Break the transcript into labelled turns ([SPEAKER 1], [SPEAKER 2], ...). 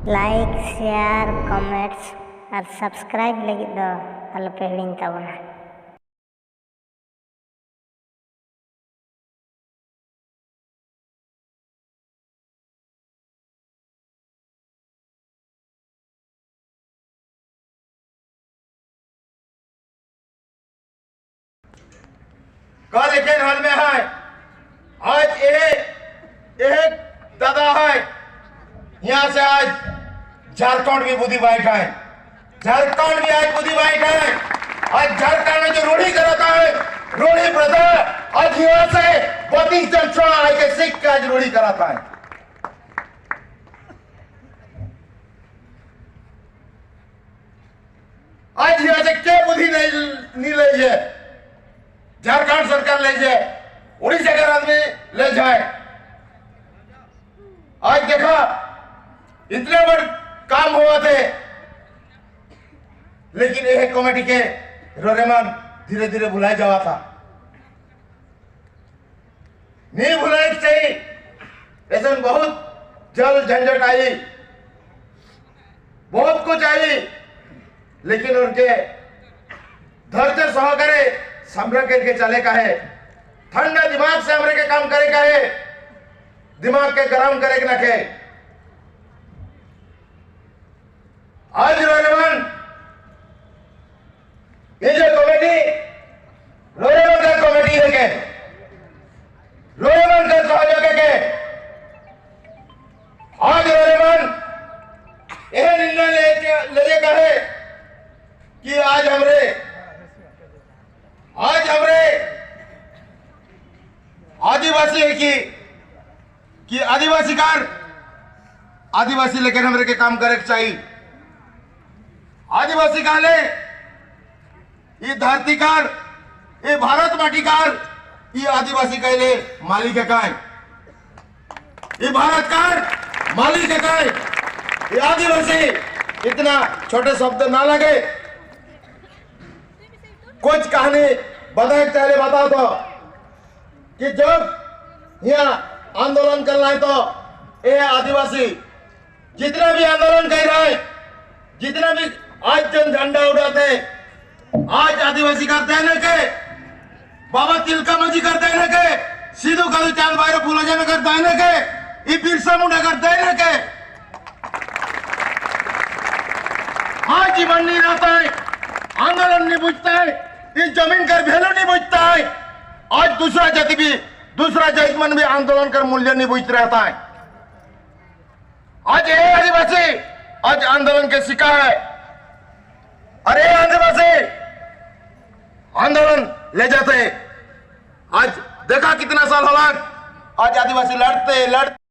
[SPEAKER 1] Like share comments और सब्सक्राइब लगी दो आलोपे हिड़िंग ताबना।
[SPEAKER 2] कल एक हाल में है, आज एक दादा है यहाँ से आज झारखंड भी बुद्धि बाइक है, झारखंड भी आज बुद्धि बाइक है। आज झारखंड में जो रूढ़ी कराता है रूढ़ी प्रथा, आज यहाँ से 32 जन छोड़ा के सीख के आज रूढ़ी कराता है। आज यहाँ से क्या बुद्धि नहीं ले है, झारखंड सरकार ले जाए, उड़ीसा का आदमी ले जाए। आज देखा इतने बड़े काम हुआ थे, लेकिन यह कमेटी के रोरेमान धीरे धीरे भुलाया जावा था। नहीं भुलाए चाहिए, ऐसा बहुत जल झंझट आई, बहुत कुछ आई, लेकिन उनके धैर्य सहकारे सामने करके चले का है, ठंडा दिमाग से हमरे के काम करे का है, दिमाग के गरम करे के नखे। आज रोरेमान ये जो कमेटी रोरेमान का कमेटी है के रोरेमान का सहयोग है के आज रोरेमान यह निर्णय ले का है कि आज हमरे आदिवासी है कि आदिवासी कार आदिवासी लेकर हमरे के काम करे चाहिए। आदिवासी काले ये धरती कार ये भारत माटी कार ये आदिवासी कहले मालिक है काय, ये भारत कार मालिक है काय, ये आदिवासी इतना छोटे शब्द ना लगे। कुछ कहानी बताए पहले बताओ तो कि जब यहाँ आंदोलन करना है तो ये आदिवासी जितना भी आंदोलन कर रहा है, जितना भी आज जन झंडा उड़ाते, आज आदिवासी करते हैं के बाबा तिलका मांझी करते हैं के सिद्धू कानू चांद भाई फूलो झानो करते हैं के ये बिरसा मुंडा करते हैं के आज जीवन नहीं रहता है, आंदोलन नहीं बुझता है, इस जमीन का वैल्यू नहीं बुझता है। आज दूसरा जाति भी दूसरा जाति मन भी आंदोलन कर मूल्य नहीं बुझ रहता है। आज ये आदिवासी आज आंदोलन के शिकार है। अरे आदिवासी आंदोलन ले जाते, आज देखा कितना साल हो, आज आदिवासी लड़ते लड़ते